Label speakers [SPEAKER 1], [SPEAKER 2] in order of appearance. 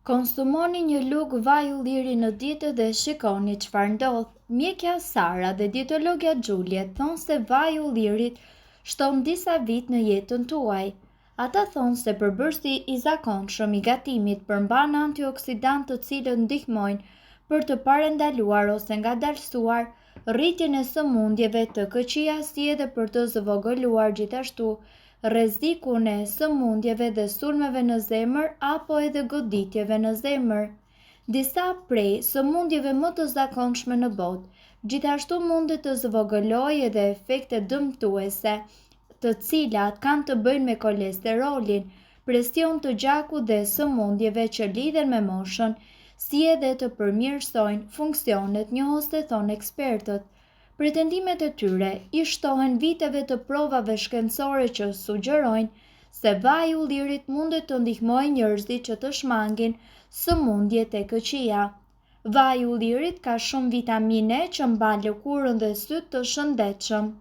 [SPEAKER 1] Konsumoni një lugë vaj ulliri në ditë dhe shikoni çfarë ndodh. Mjekja Sara dhe dietologja Juliet thonë se vaji i ullirit shton disa vite në jetën tuaj. Ata thonë se përbërësi i zakonshëm i gatimit përmban antioksidantë të cilët ndihmojnë për të parandaluar ose ngadalësuar rritjen e sëmundjeve të këqija si edhe për të zvogëluar gjithashtu rrezikun e sëmundjeve dhe sulmeve në zemër apo edhe goditjeve në zemër. Disa prej sëmundjeve më të zakonshme në botë, gjithashtu mundet të zvogëlojë edhe efektet dëmtuese, të cilat kanë të bëjnë me kolesterolin, presion të gjakut dhe sëmundjeve që lidhen me moshën, si edhe të përmirësojnë funksionet njohëse thonë ekspertët. Pretendimet e tyre i shtohen viteve të provave shkencore që sugjerojnë se vaji i ullirit mundet të ndihmojë njerëzit që të shmangin sëmundjet e këqija. Vaji i ullirit ka shumë vitaminë E që mban lëkurën dhe sytë të shëndetshëm.